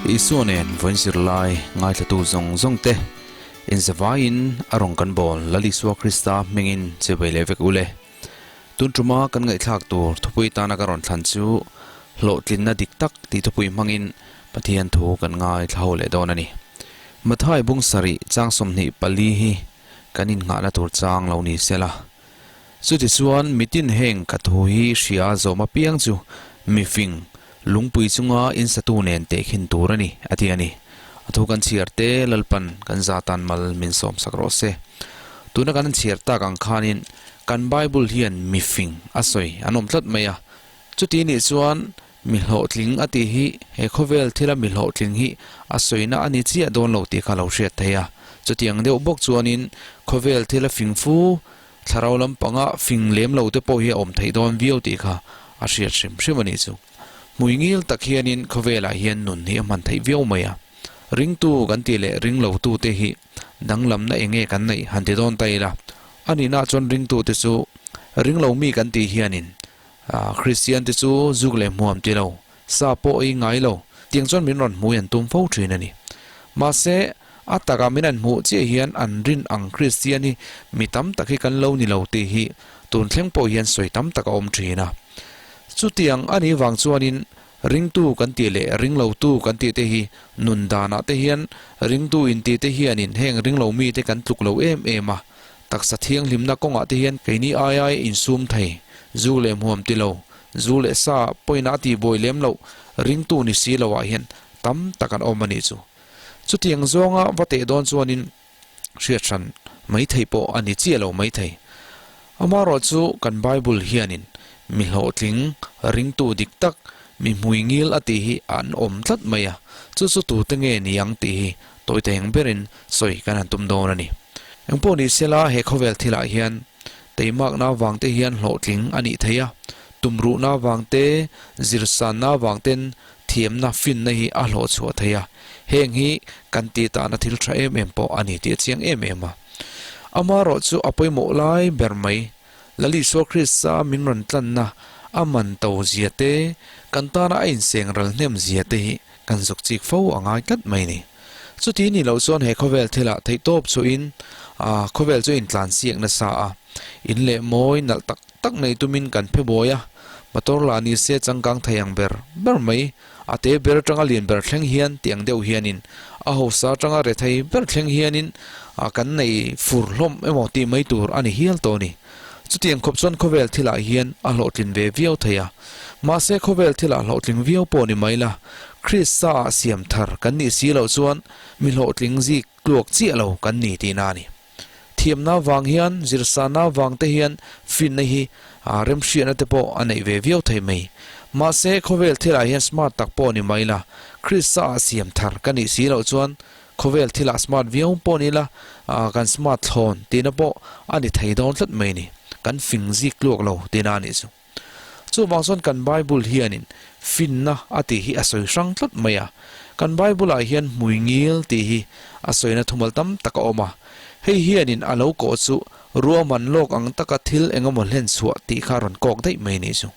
Isua nen vawiin zirlai ngaithlatu zawng zawng te inzavaiin a rawn kan bawl Lal Isua Krista hmingin che bei leh vek u le. Tun tuma kan ngaihthlak tur thupui tana ka rawn thlan chu hlawhtlinna dik tak tih thupui hmangin Pathian thu kan ngaithla ho leh dawn a ni. Mathai bung sarih chang 24 hi kan innghahna tur chang lo ni sela. Chutichuan mitin heng ka thu hi hria zawm apiang chu mifing lungpui chunga insatu nen tehkhin tur a ni, a ti a ni. A thu kan chhiar te Lalpan kan zatan mal min sawmsak rawh se. Tuna kan chhiar tak ang khanin kan Bible hian mifing a sawi an awm tlat mai a. Chuti nih chuan mi hlawhtling a tih hi he khawvel thila mi hlawhtling hi a sawina a ni chiah dawn lo tih kha lo hriat theih a. Chutiang deuh bawk chuanin khawvel thila fing fu thlarau lampanga fing lem lo te pawh hi a awm theih dawn viau tih kha a hriat hrim hrim a nih chu. Hmui ngil tak hianin khawvelah hian nun hi a hman theih viau mai a. Ringtu kan tih leh ringlotu te hi danglamna eng nge kan neih han ti dawn ta ila. A nihna chuan ringtu te chu ringlo mi kan tih hianin Kristian te chu zuk leh hmuam ti lo, sa pawh ei ngai lo, tiang chuan min rawn hmui an tum fo thin a ni. Mahse, a takah min an hmuh chiah hian an rin ang Kristian hi mi tam tak hi kan lo ni lo tih hi tun thleng pawh hian sawi tam tak a awm thin a. Chutiang a nih vang chuanin ringtu kan tih leh ringlotu kan tih te hi nun danah te hian ringtu intih te hianin heng ringlo mite kan tluk lo em em a, Taksa thianghlimna kawngah te hian keini ai ai insum thei, zu leh hmuam ti lo, zu leh sa pawina a tihbuai lem loh ringtu ni si lo ah hian tam tak an awm a nih chu. Chutiang zawnga va teh dawn chuanin hriat hran mai thei pawh a ni chiah lo mai thei. Amaherawh chu kan Bible hianin mi hlawhtling, ringtu dik tak, mi hmui ngil a tih hi an awm tlat mai a, chu chu tute nge ni ang tih hi tawiteng berin sawi kan han tum dawn a ni. Engpawh ni sela he khawvel thilah hian teimakna avang te hian hlawhtling a nih theih a, tumruhna avang te, zirsanna avang ten thiamna finna hi a hlawh chhuah theih a, heng hi kan tih tahna thil tha em em pawh a ni tih a chiang em em a. Amaherawh chu a pawimawh lai ber mai, Lal Isua Krista min rawn tlanna a man to zia te, kan tana a inseng ral hnem zia te hi kan zuk chik fo a ngai tlat mai ni. Chuti ni loh chuan he khawvel thilah theihtawp chuhin khawvel chu intlan siak nasa a, in leh mawi nalh tak tak nei tumin kan phe buai a, motor lah ni se changkang thei ang ber ber mai, a te ber atanga lian ber thleng hian ti ang deuh hianin a hausa atanga rethei ber thleng hianin kan nei fur hlawm emaw tih mai tur a ni hial tawh a ni. Chutiang khawp chuan khawvel thilah hian a hlawhtlin ve viau thei a. Mahse khawvel thilah hlawhtling viau pawh ni mai la, Krista ah siam thar kan nih si loh chuan mi hlawhtling zik tluak chiah lo kan ni tihna a ni. Thiamna vang hian, zirsana vang te hian finna hi remhriatna te pawh a neih ve viau thei mai. Mahse khawvel thilah hian smart tak pawh ni mai la, Krista ah siam thar kan nih si loh chuan Khawvel thilah smart viau pawh ni ila, kan smart thlawn tihna pawh a ni thei dawn tlat mai ni. Kan fing zik tluak lo tihna a nih chu. Chuvang chuan kan Bible hianin finna a tih hi a sawi hrang tlat mai a. Kan Bible-ah hian hmui ngil tih hi a sawina thumal tam tak a awm a. Hei hianin a lo kawh chu ruahman lawk ang taka thil engemaw hlen chhuah tih kha a rawn kawk daih mai nih chu.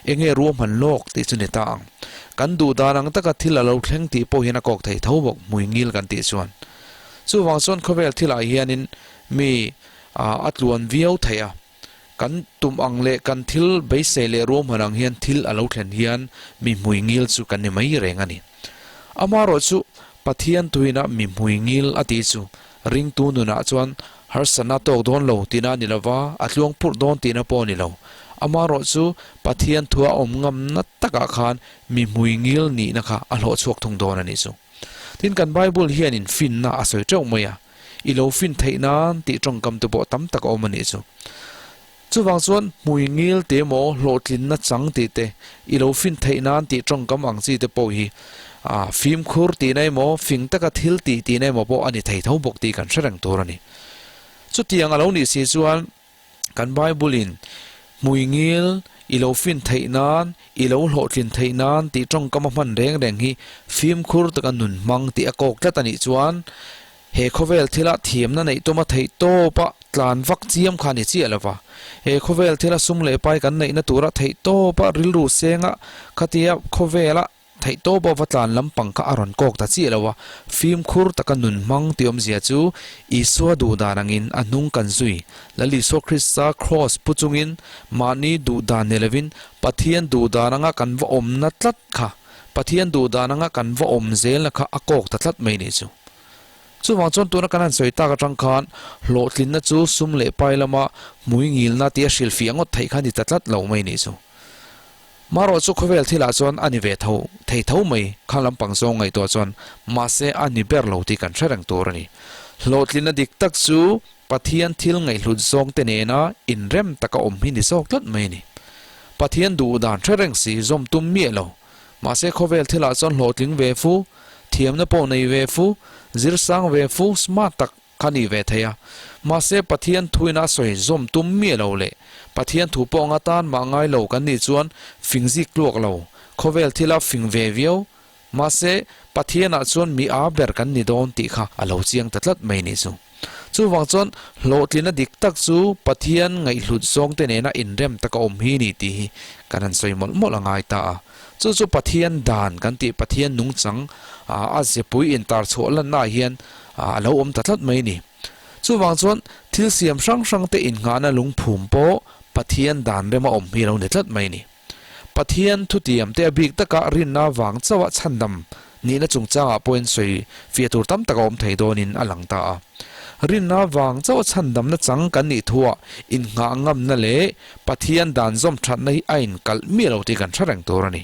Enge ruahman lawk tih chu ni ta ang. Kan duh dan ang taka thil a lo thleng tih pawh hian a kawk thei tho bawk, hmui ngil kan tih chuan. Chuvang chuan khawvel thilah hianin mi a tluan viau thei a. Kan tum ang leh kan thil beisei leh ruahman ang hian thil a lo thlen hian mi hmui ngil chu kan ni mai reng a ni. Amaherawh chu Pathian tuina mi hmui ngil a tih chu ringtu nunah chuan harsatna tawk dawn lo tihna a ni lova, a tluang purh dawn tihna pawh a ni lo. Amaherawh chu Pathian thua awm ngamna takah khan mi hmui ngil nihna kha a hlawh chhuak thung dawn a nih chu. Tin, kan Bible hianin finna a sawi teuh mai a, i lo fin theih nan tih tawngkam te pawh tam tak a awm a nih chu. Chuvang chuan hmui ngil te emaw hlawhtlinna chang tih te, i lo fin theih nan tih tawngkam ang chi te pawh hi fimkhur tihna emaw fing taka thil tih tihna emaw pawh a ni thei tho bawk tih kan hre reng tur a ni. Chutiang a lo nih si chuan kan Bible-in hmui ngil i lo fin theih nan, i lo hlawhtlin theih nan tih tawngkam a hman reng reng hi fimkhur taka nun hmang tih a kawk tlat a nih chuan He khawvel thila thiamna neih tuma theih tawpa tlan vak chiam kha ni chiah lova, he khawvel thila sum leh pai kan neihna tura theih tawpa rilru senga khatia khawvela Theihtawpa va tlan lampang kha a rawn kawk ta chiah lo a, fimkhur taka nun hmang tih awmzia chu Isua duh dan angin a hnung kan zui. Lal Isua Krista kraws pu chungin mahni duh dan ni lovin Pathian duh dan anga kan va awmna tlat kha, Pathian duh dan anga kan va awm zelna kha a kawk ta tlat mai nih chu. Chuvang chuan tuna kan han sawi tak atang khan hlawhtlinna chu sum leh pai lama hmui ngilna tia hrilhfiah ngawt theih kha ni ta tlat lo mai nih chu. Marawh chu khawvel thilah chuan a ni ve tho thei tho mai, kha lampang zawng ngaihtuah chuan mahse a ni ber lo tih kan hre reng tur a ni. Hlawhtlinna dik tak chu Pathian thil ngaihhlut zawng te nena inrem taka awm hi ni zawk tlat mai a ni. Pathian duh dan hre reng si zawm tum miah lo. Mahse khawvel thilah chuan hlawhtling ve fu, thiamna pawh nei ve fu, zirsang ve fu, smart tak, Ka ni ve thei a. Mahse Pathian thuin a sawi zawm tum miah lo leh Pathian thu pawh nga tan mah ngai lo kan nih chuan fing zik tluak lo, khawvel thila fing ve viau. Mahse Pathianah chuan mi a ber kan ni dawn tih kha a lo chiang ta tlat mai nih chu. Chuvang chuan hlawhtlina dik tak chu Pathian ngaihhlut zawngte nena inrem taka awm hi ni tih hi kan han sawi mawlh mawlh a ngai ta a. Chu chu Pathian dan kan tih Pathian nungchang a zepui intar chhuah lannaah hian a lo awm ta tlat mai a ni. Chuvang chuan thil siam hrang hrang te innghahna lungphum pawh Pathian dan rema awm hi a lo ni tlat mai a ni. Pathian thutiam te a bik taka rinna vang chauha chhandam nihna chungchangah pawhin sawi fiah tur tam tak a awm thei dawnin a lang ta a. Rinna vang chauha chhandamna chang kan nih thuah innghah ngamna leh Pathian dan zawm thatna hi a inkalh miah lo tih kan hre reng tur a ni.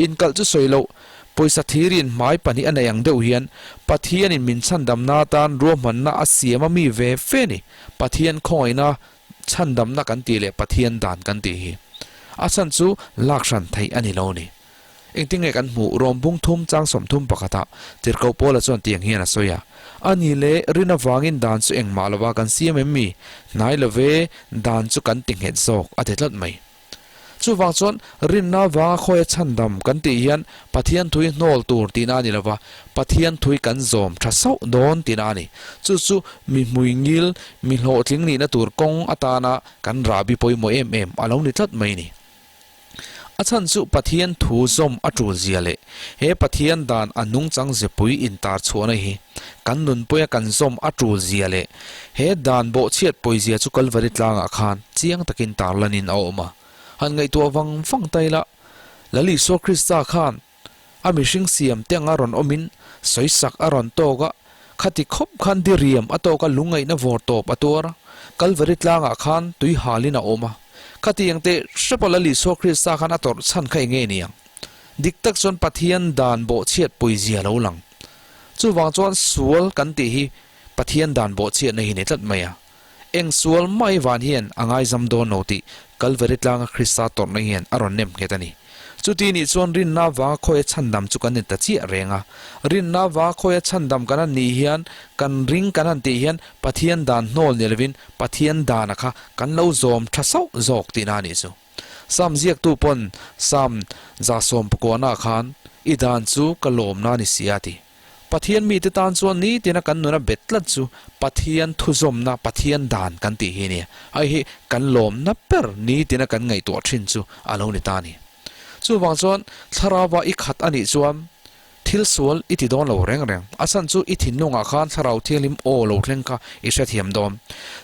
Inkalh chu sawi loh, pawisa thirin hmai pahnih a nei ang deuh hian Pathianin min chhandamna atan ruahmanna a siam a mi ve fe ni. Pathian khawngaihna chhandamna kan tih leh Pathian dan kan tih hi a chhan chu lak hran theih a ni lo ni. Engtin nge kan hmuh Rawmbung thum chang 31 ah Tirhkoh Paula chuan tiang hian a sawi a, A ni le, rin avangin dan chu engmah lova kan siam em mi? Hnai love, dan chu kan ti nghet zawk a ti tlat mai. Chuvang chuan rinna vanga khawia chhandam kan tih hian Pathian thui hnawl tur tihna a ni lova, Pathian thui kan zawm tha sauh dawn tihna a ni. Chu chu mi hmui ngil, mi hlawhtling nihna tur kawng atana kan rahbi pawimawh em em a lo ni tlat mai a ni. A chhan chu Pathian thu zawm a tul zia leh he Pathian dan a nungchang zepui intar chhuahna hi kan nunpuia kan zawm a tul zia leh he dan bawhchhiat pawizia chu Kalvari tlangah khan chiang takin tarlanin a awm a. Han ngaihtuah vang vang ta ila, Lal Isua Krista khan a mihring siam te anga rawn awmin sawisak a rawn tawk a, khati khawp khan diriam a tawk a lungngaihna vawr tawp a tuar a, Kalvari tlangah khan tui halin a awm a. Khatiang teh hrepa Lal Isua Krista khan a tawrh chhan kha eng nge niang? Dik tak chuan Pathian dan bawhchhiat pawizia lo lang. Chuvang chuan sual kan tih hi Pathian dan bawhchhiatna hi ni tlat mai a. Eng sual mai van hian a ngaizam dawn lo tih Kalvari tlanga Krista tawrhna hian a rawn nem nghet a ni. Chuti nih chuan rinna vanga khawia chhandam chu kan ni ta chiah reng a. Rinna vanga khawia chhandam kan han nih hian, kan ring kan han tih hian Pathian dan hnawl ni lovin Pathian dana kha kan lo zawm tha sauh zawk tihna a nih chu. Sam ziaktu pawn Sam 119 khan i dan chu ka lawmna a ni si a ti. Pathian mite tan chuan nitina kan nuna bet tlat chu Pathian thuzawmna, Pathian dan kan tih hi a ni. Hei hi kan lawmna ber nitina kan ngaihtuah thin chu a lo ni ta a ni. Chuvang chuan thlarauva i khat a nih chuan thil sual i ti dawn lo reng reng. A chhan chu i thinlungah khan thlarau thianghlim aw lo thleng kha i hrethiam dawn.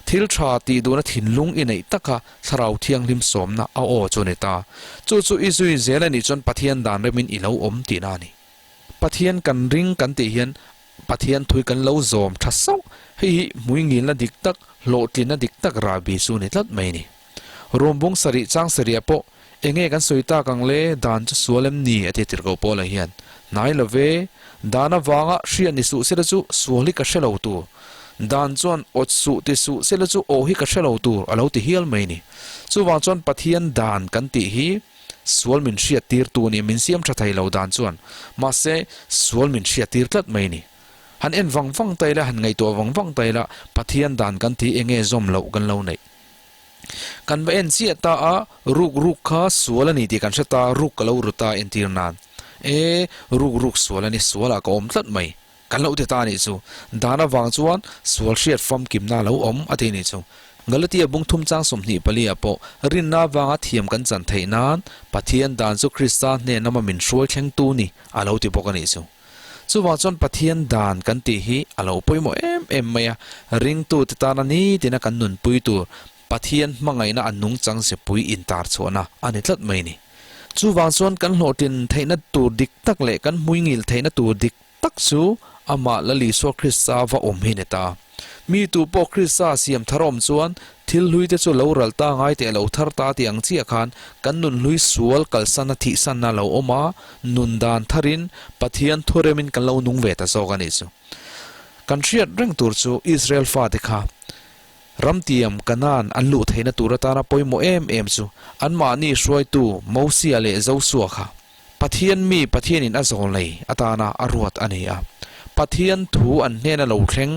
Thil tha tih duhna thinlung i neih tak kha thlarau thianghlim sawmna a aw chu a ni ta. Chu chu i zui zel a nih chuan Pathian dan remin i lo awm tihna a ni. Pathian kan ring kan tih hian Pathian thui kan lo zawm tha sauh. Hei hi hmuingilna dik tak, hlawhtlinna dik tak rahbi chu ni tlat mai a ni. Ruambung sarih chang sarihah pawh enge kan sawi tak ang le, dan chu sual em ni a ti tirhkoh Paula hian. Hnai lo ve, dan avanga hriat ni suh sela chu sual hi ka hre lo tur. Dan chuan awt suh ti suh sela chu aw hi ka hre lo tur a lo ti hial mai a ni. Chuvang chuan Pathian dan kan tih hi Sual min hriat tir tu a ni, min siam tha thei lo dan chuan. Mahse, sual min hriat tir tlat mai a ni. Han en vang vang ta ila, han ngaihtuah vang vang ta ila, Pathian dan kan ti eng nge zawm loh kan lo neih. Kan va en chiah ta a, ruk ruk kha sual a ni tih kan hre ta, ruk ka lo ru ta entir nan. E, ruk ruk sual a ni, sualah ka awm tlat mai. Kan lo ti ta a nih chu. Dan avang chuan sual hriat famkimna a lo awm a ti a nih chu. Galatia bung thum chang 24 ah pawh rinna avanga thiam kan chan theih nan Pathian dan chu Krista hnen lama min hruai thlengtu ni a lo ti bawk a nih chu. Chuvang chuan Pathian dan kan tih hi a lo pawimawh em em mai a, ringtute tana nitina kan nunpui tur Pathian hmangaihna a nungchang zepui intar chhuahna a ni tlat mai a ni. Chuvang chuan kan hlawhtlin theihna tur dik tak leh kan hmuingil theihna tur dik tak chu amah Lal Isua Krista va awm hi ni ta. Mi tu pawh Krista siam thar awm chuan thil hlui te chu lo ral ta ngai teh lo thar ta tih ang chiah khan kan nun hlui sual kalsana thihsanna lo awm a, nun dan tharin Pathian thuremin kan lo nung ve ta zawk a nih chu. Kan hriat reng tur chu Israel fate kha Ramtiam Kanaan an luh theihna tur atana pawimawh em em chu anmahni hruaitu Mosia leh Josua kha Pathian mi Pathianin a zawl nei atana a ruat a ni a. Pathian thu an hnena lo thleng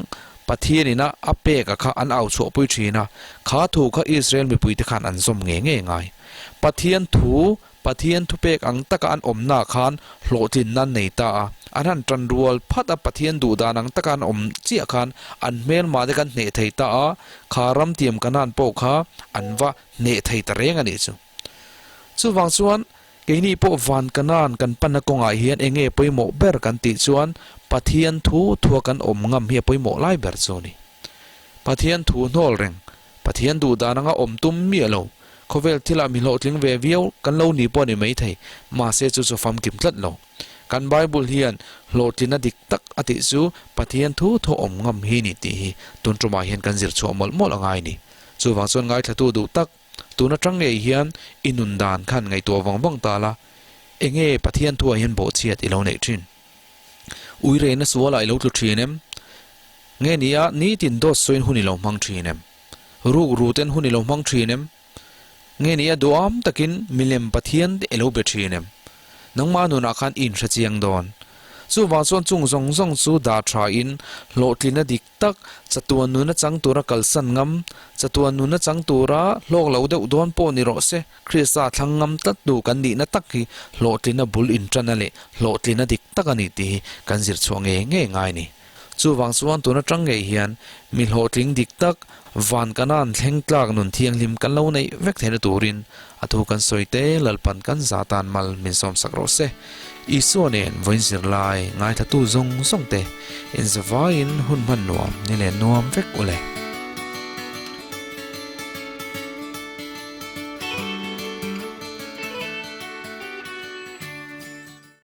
Pathianina a peka kha an au chhuahpui thin a, kha thu kha Israel mipuite khan an zawm nge nge ngai. Pathian thu Pathian thupek ang taka an awmna khan hlawhtlinna an nei ta a, an han tan rual phat a, Pathian duhdan ang taka an awm chiah khan an hmelmah te kan hneh thei ta a, kha ramtiam Kanaan pawh kha an va hneh thei ta reng a nih chu. Chuvang chuan keini pawh van Kanaan kan panna kawngah hian eng nge pawimawh ber kan tih chuan Pathian thu thua kan awm ngam hi a pawimawh lai ber chu a ni. Pathian thu hnawl reng Pathian duhdan anga awm tum miah lo. Khawvel thilah mi hlawhtling ve viau kan lo ni pawh a ni maithei, mahse chu chu famkim tlat lo. Kan Bible hian hlawhtlina dik tak a tih chu Pathian thu thaw awm ngam hi ni tih hi tun tumah hian kan zir chhuah mawlh mawlh a ngai ni. Chuvang chuan ngaithlatu duh tak, tun atang ngei hian i nun dan khan ngaihtuah vang vang ta la, enge Pathian thuah hian bawhchhiat i lo neih thin? Uireina sualah i lo tlu thin em? Nge ni a, nitin dawt sawiin hun i lo hmang thin em? Ruk ruten hun i lo hmang thin em? Nge ni a, duham takin milem Pathian te i lo be thin em? Nangmah nunah khan i inhre chiang dawn. Chuvang chuan chung zawng zawng chu dah thain hlawhtlina dik tak, chatuan nuna chang tura kalsan ngam, chatuan nuna chang tura hlawk lo deuh dawn pawh ni rawh se, Krista thlang ngam tlat tu kan nihna tak hi hlawhtlina bul inṭana leh hlawhtlina dik tak a ni tih hi kan zir chhuah ngei ngei ngai a ni. Chuvang chuan tun aṭang ngei hian mi hlawhtling dik tak, van kanan thleng tlak nun thianghlim kan lo neih vek theihna turin a thu kan sawi te Lalpan kan za tan mal min sawmsak rawh se. Isua nen vawiin zirlai ngaithlatu zawng zawng te inzavaiin hun hman nuam ni leh nuam vek u le.